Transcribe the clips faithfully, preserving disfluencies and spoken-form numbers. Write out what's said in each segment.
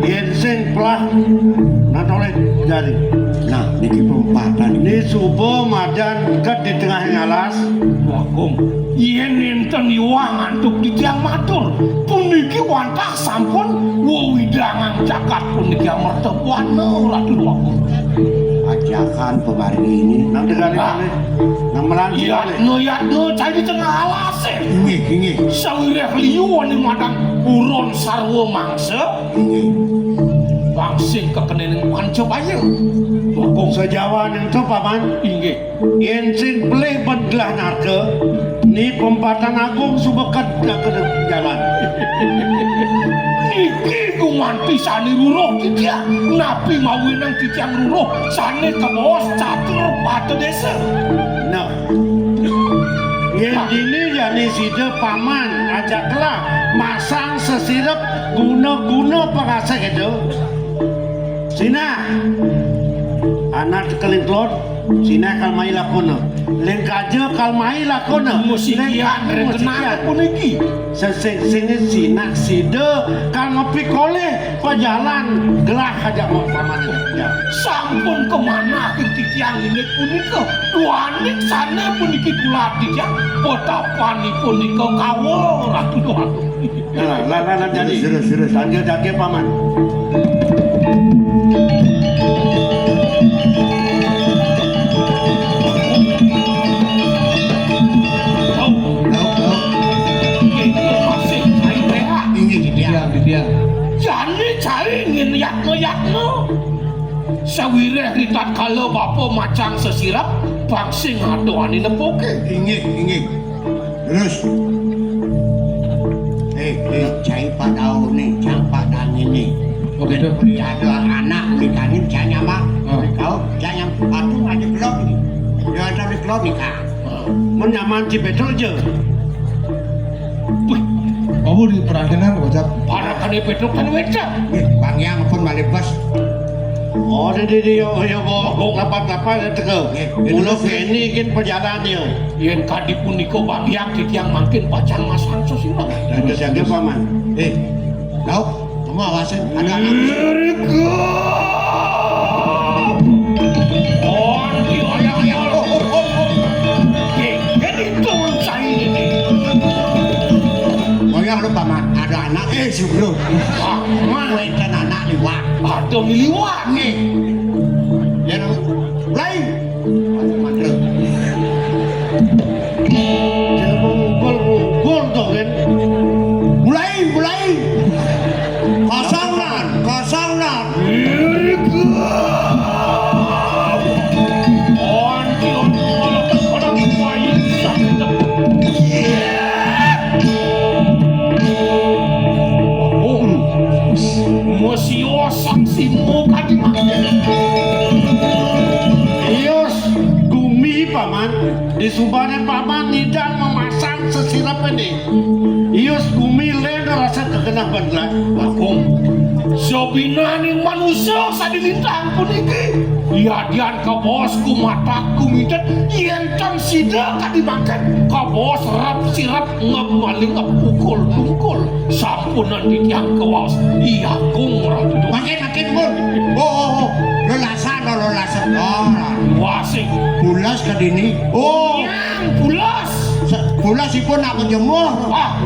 Yén sing pelah, nah, toleh jari. Nah, niki pempatan. Ni suba madan ket di tengahing alas. Bagong, yén nénten iwang antuk titiang matur, puniki wantah sampun wewidangan jagat puniki amerta buana, Ratu Bagong. Ajakan pamargi ini. Nang tegari Ah. malih. Nang melanti malih. Yatna, yatna, cai di tengah alas, eh. Inggih, inggih. Sawiréh liu ané madan uron sarwa mangsa. Inggih. Bangsing kakenéning panca baya. Bagong. Sajawaning to, Paman. Inggih. Yén sing pelih ben gelah narka, ni pempatan agung suba ket narka jalan. Niki gumanti sané ruruh titiang, napi mawinan titiang ruruh sané kabaos catur pata désa. Nah, yén dini jani sida Paman ajak gelah masang sesirep guna-guna pangasih itu. Sinah. Anak tekeling telon, sinah kal mai lakona. Lén kaja kal mai lakona. Mesti Lén kian mesti rekenan kian. Puniki. Sesing-singin sinah sida kal mapikolih pajalan gelah ajak mau Paman. Sampun kamanah titiang indik punika. Duaning sané puniki tulad titiang. Patapanipun nika kawa, Ratu Déwa. Nah, lah, lah, lah, jadi. Sirus, sirus, sirus. Tangkil, tangkil, Paman. Lauk, lauk. Inggih, titiang. Jani cai ngin yatna-yatna. Sawiréh ritatkala bapa macang sesirep, pang sing ada ané nepuké. Inggih, inggih. Terus. Eh, eh, cai padauné, cang padanginé. Oh, gitu. Beli ada anak, beli kanin, cai nyamang. Oh. Beli kau, cai nyam-, aduh, aja belum nih. Ya, ada di belum nih, Kak. Oh. Mun nyaman ci betul aja. Wih, kamu di perakinan, Bocap. Parakané betul kan, Bocap. Nih, Bang Yang pun balik bos. Oh, di, di, di, yo, yo, bo, bo, lapat-lapat, ya, teka. Nggih, nggih. Mula kene kin perjalanan, ya. Yén kadi punika bagian titiang mangkin pacang masang sesirep. Jaga-jaga, Paman. Eh, lauk, kamu awasin, ada anak. Erika. Oh, iya, iya, iya. Oh, oh, oh, oh. Eh, ini tuh saya ini. Oh, ya, lu, Paman, ada anak, eh, si Bro. Ah, Paman. Wénten anak liwat. Ada liwat. Nggih. Yén mulai. Mantep. Jangan ngumpul-ngumpul to, Gen. Mulai, mulai. Kosong nan, kosong nan. Mesti osak si muka di mati. Ius gumi, Paman. Di subané Paman nyidang memasang sesirep ini. Ius gumi lén rasa kegenah bener. Bagong, sabinaning manusa sadi lintang puniki. Yadian kabaos gumatak gumitet, yén tan sida kadi mangkin kabaos rep sirep ngemaling pukul tungkul. Sampunan titiang kawaos. Iya, Gung Ratu. Makin, makin, Gung. Oh, oh, oh. Lelasan, oh, lelasan. Oh, wasik. Pulas ke dini. Oh. Yang pulas. Pulas ipun nak menjemuh. Ah.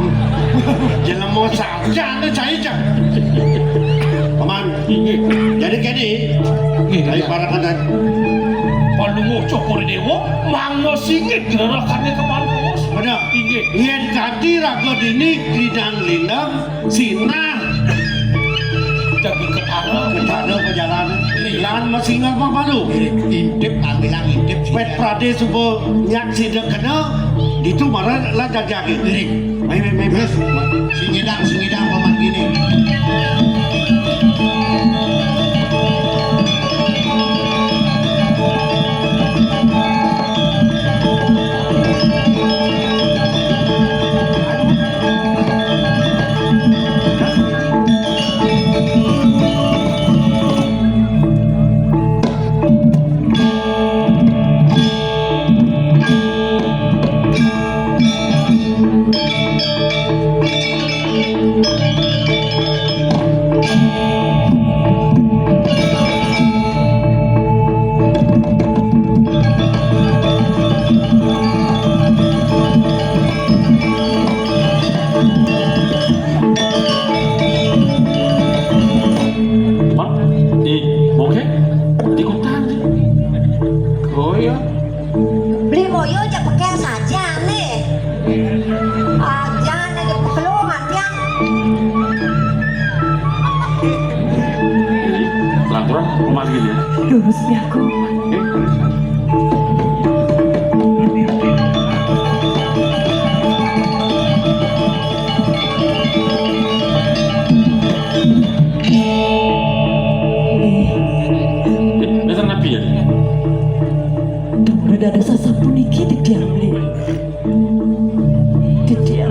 Jelema saja anu cai cak. Paman. Inggih. Jadi kene. Inggih, dari para kandan. Palungguh Cokor Dewa, mangga singit gerakane kemantos. Bener. Inggih. Yen kanti raga dini kridang lindang, sinah. Daging ketara. Ketara perjalanan. Lan masih ngapa baru? Intip, ambilang intip. Pet prade suba nyak sida kena, ditu marang lah jagi. Mai, mai, mai, mai. Terus, sing ngidang, sing ngidang, paman gini. Rumah gini ya. Lurus ya aku. Oke, terus. Eh, betul nabi ya? Dong, udah ada sasapuniki di diam, Li. Di diam.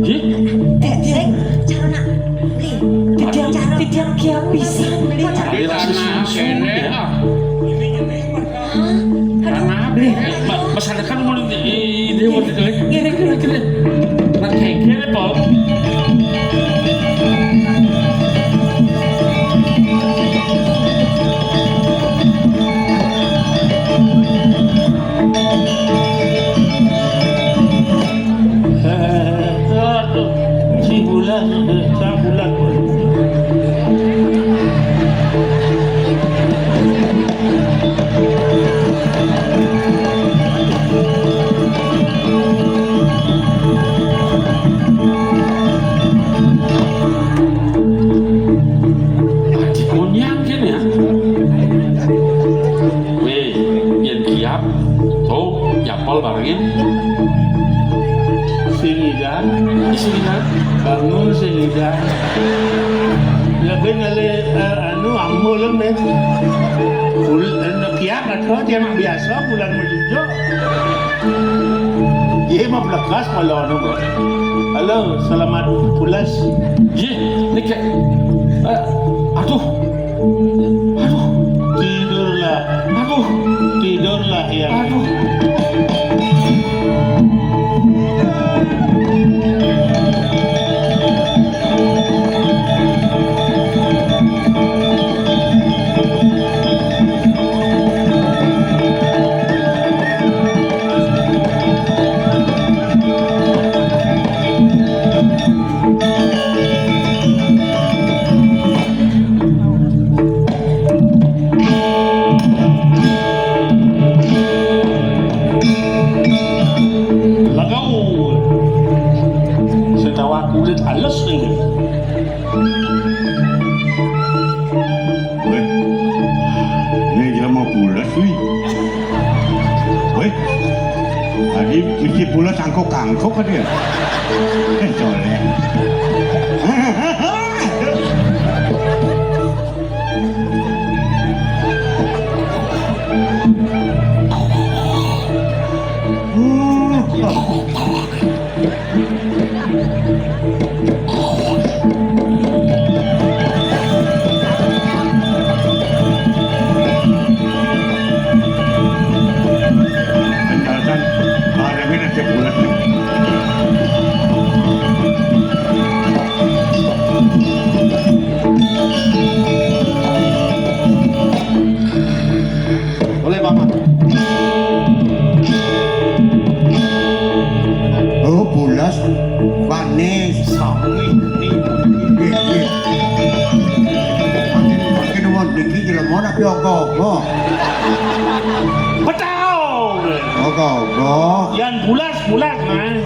Hih? Dek, dek, cara nak beli. Di diam, di diam kiam pisan, Li. Cara nak kene, ah. Hah? Aduh. Anak, Li. Mas ada kan mau di, di, di, mau di, di, di, di, di. Nak kengkere, Pol. Eh, aduh, si bulan, eh, sa bulan. Aji konyang kene ya. Weh, yen kiap, tuh, japel barengin. Sing idan. Sing idan. Bangun sing idan. Ya ben ale, eh, anu ambo lem deh. Bul, eh, kiap atau dia nak biasa bulan menuju. Iya mah blekas malah anu, Bos. Halo, selamat pulas. Iya, nih kayak, eh, aduh. Aduh. Tidurlah. Aduh. Tidurlah ya. Aduh. Lagau. Setawa kulit halus nih. Weh, ini jelema pulas, wih. Weh, tadi mesti pulas angkok-angkok kan dia. Eh, colek. Tinggalkan, ada minat dia pulang. Boleh, Paman. Oh, pulas. Wanis. Sami. Nggih, nggih. Makin, makin nuwun niki jelema nak ya apa-apa. Petau. Apa-apa. Yan bulas, bulas, Mas.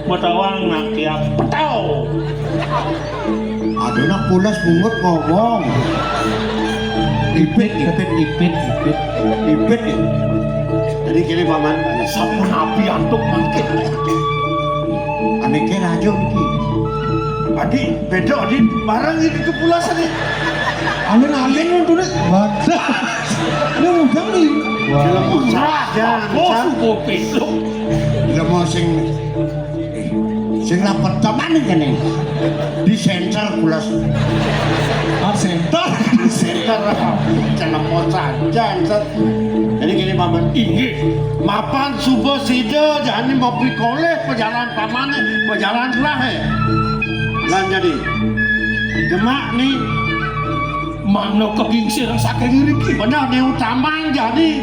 Petawang nak ya petau. Aduh, nak pulas bungut ngomong. Ipit, ipit, ipit, ipit. Ipit, ya. Jadi gini, Paman. Sampun api antuk mangkin. Aneh kira aja, Miki. Adi, beda, Adi. Barang ini kepulas, Adi. Alin-alin itu, Nek. Waduh. Ini udah, nih. Film Putra, ya. Oh, subuh besok. Film sing Eh, sing rapet teman kene. Di center pulas. Ah, center. Center apa? Cenemo saja, Center. Jadi gini, Paman. Inggih. Mapan suba sida jani mapikolih pejalan pamane, pejalan telahe. Lan jadi. Demak ni Mano kegingsir saking ngriki? Bener, ni utamang jani.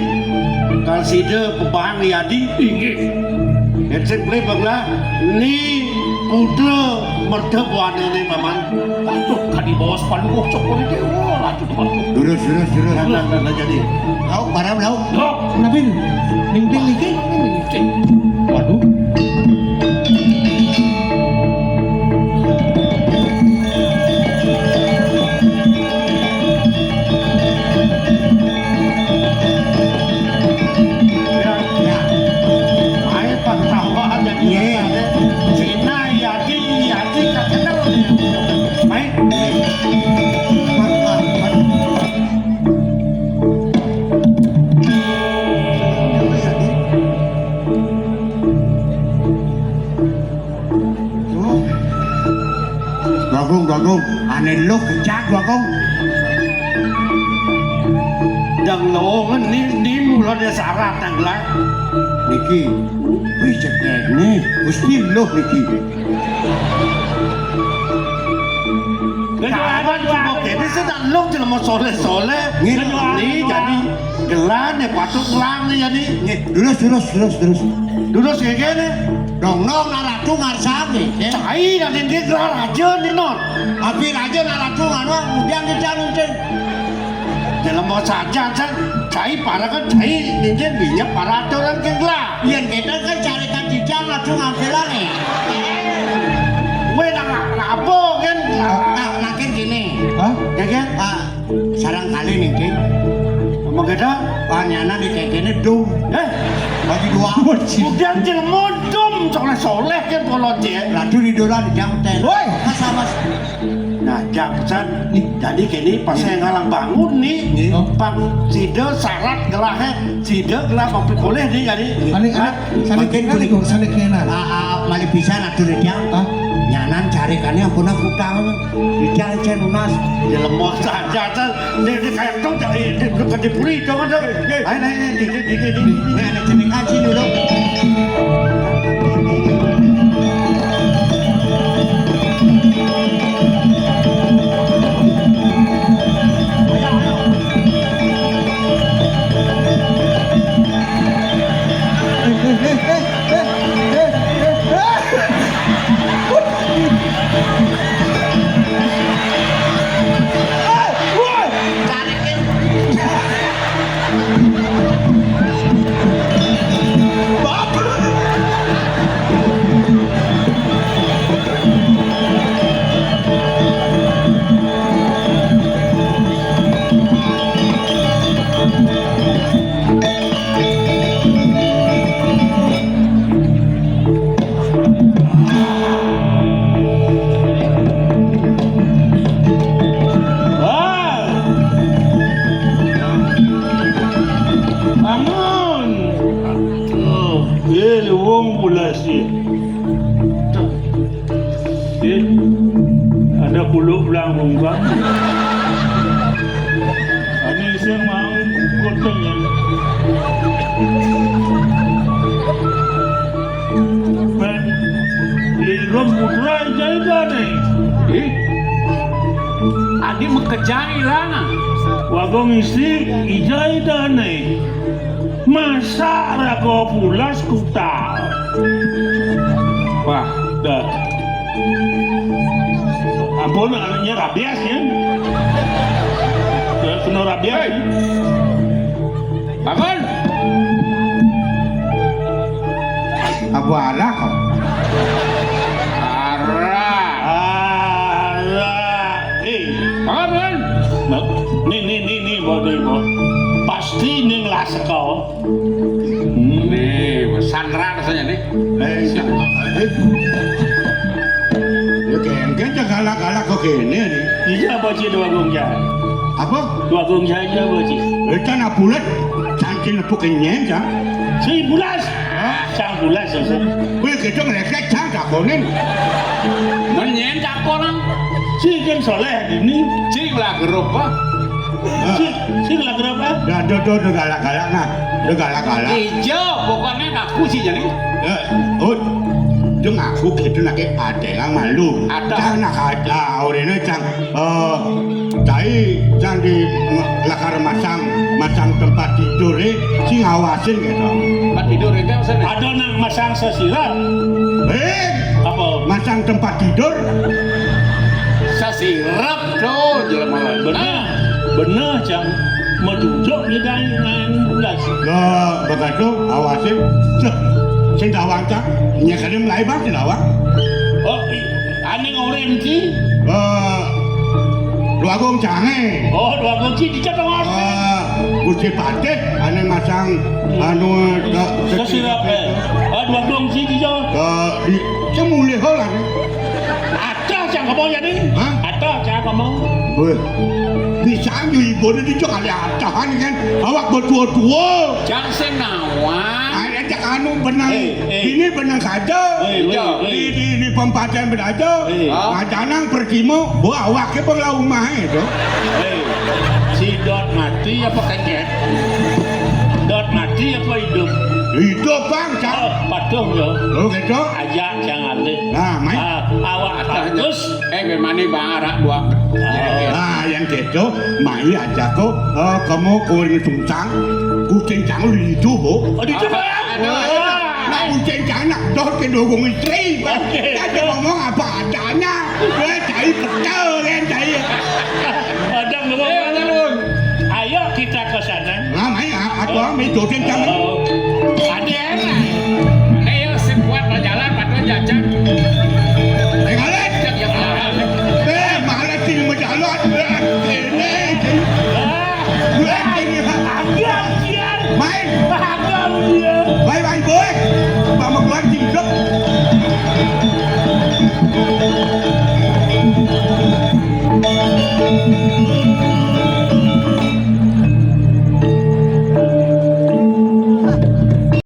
Kasida pebang yadi. Inggih. Ecek beli bagla. Ni putra merta buana ni, Paman. Aduh, kadi bawa sepaluh cok ni dewa. Aduh, aduh. Durus, durus, durus. Nah, nah, nah, nah, jadi. Lauk, barang, lauk. Lauk. Nabi, ning-ning iki. Waduh. Luh kejak gua kong. Dang lowongan ni, ni mula dia sarat nang gelah. Niki, wis cekek ni, Gusti luh niki. Kawan cuma kene sing tak luh jelema soleh-soleh. Ngene. Ni jadi gelah ni patut gelah ni jadi. Nggih, terus, terus, terus, terus. Terus kayak gini. Dong, dong, nak ratu ngarsane, ya. Cai dan ini gelah raja ni, non. Abi raja nak ratu nganu, kemudian kita nonton. Jelema saja, Cang. Cai para kan cai, ninjen minyak para aturan ke gelah. Yen kita kan cari kan tidak langsung ngambil lagi. Weh, nak, nak apa kan? Nah, makin gini. Hah? Ya kan? Ah, sarang kali nih, Dik. Apa kita? Panyanan di kayak gini, dum. Eh? Bagi dua. Udah jelema dum, soleh-soleh kan kalau cek. Ratu di dolan di jam ten. Woi. Mas, mas. Nah, jam pesan. Nih. Jadi kini pas saya ngalang bangun nih, nih. Pang sida sarat gelahe, sida gelah mampir boleh nih jadi. Sane, sane kena nih, sane kena. Ah, ah, malih pisan atur dia. Hah? Nyanan cari kane ampun aku tahu. Dia cek lunas. Jelema saja, Cang. Dia, dia kayak tong, dia, dia bukan diberi, jangan dah. Ayo, ayo, ayo, di, di, di, di, di. Nah, ada cenik aja dulu. Ah. Bangun. Oh, eh, wong pula sih. Eh, ada kuluk belang bungkak. Ani sing mau kuteng ya. Lirum putra ijai dane. Eh? Adi makejang ilana. Wagung isi ijai dane. Masak raga pulas kutal. Wah, dah. Ampun, anaknya rabies ya. Ya, kena rabies. Bangun. Apa arah kau? Arah. Arah. Eh, bangun, bangun. Ni, ni, ni, ni, bawa, ni, bawa. Pasti ning las kau. Nih, sandra rasanya nih. Eh, iya. Eh. Ya, kengken galak-galak kok kene nih. Iya, Boci, dua gong jahe. Apa? Dua gong jahe, iya, Boci. Eh, can apulet, cangcing nepuk kenyen, can. Si bulas. Hah? Sang bulas, sasa. Kowe gitu ngelekek, can, takonin. Menyen takonan. Si kan soleh ini. Cing lah gerup, Pak. Sing, sing lagi apa? Dah, dah, dah, dah galak-galak nah. Dah galak-galak. Ijo, pokoknya ngaku sih jadi. Eh, ut. Dah ngaku gitu nak ke padeng malu. Ada. Cang nak ada, orene cang. Eh, cai cang di lakar masang, masang tempat tidur eh, sing awasin gitu. Tempat tidur itu maksudnya? Ada nak masang sesirap. Eh, apa? Masang tempat tidur. Sesirap. Tuh, jelema lain. Bener. Ah. Bener, Cang. Mau duduk di dalam, dalam belas. Lah, begitu, awasin. Cek. Sing dawang, Cang. Nya kadang mulai, Bang, sing dawang. Oh, iya. Ane ngorem ki. Eh, Dwagung Cange. Oh, Dwagung ki, dicet dong, Mas. Eh, Gusti Patih, ane masang, anu, ke, ke, sesirap, eh. Ah, Dwagung ki, dicet. Eh, di, cemulih, ho, lah. Atah cang ngomong ya nih. Hah? Atah cang ngomong. Weh. Bisa nyu ibu ini juga kali atahan kan. Awak bertua-tua. Cang sing nawang. Ayo Cak anu benang, Eh, eh. Ini benang kaca. Eh, eh, eh. Di, di, di pempaten belaja. Eh. Macanang pertimo, bawa awake bang lah umah itu. Hei, si Dot mati apa kengket? Dot mati apa hidup? Hidup bang, cak. Oh, patuh yo. Lo gitu. Aja jangan deh. Nah, main. Ah, awak bagus. Eh, memang ni bang arak dua. Oh. Nah, yang gitu, mai aja kok. Eh, kamu kuring sungsang, kucing cang lu itu, bu. Oh, di coba ya. Aduh, Wah. Nah, kucing cang nak dor ke dukung istri, bang. Oke. Dia ngomong apa adanya. Gue cari pecel kan, cari. Ada ngomong. Eh, ada lu. Ayo kita ke sana. Nah, mai, ah, aku ambil kucing cang. Oh. Ada. Eh, yo, si kuat berjalan, patut jajan. Eh, ngalet. Eh, malah sini berjalan. Eh, ini, ini. Ah, Eh, ini. ada, biar. Main.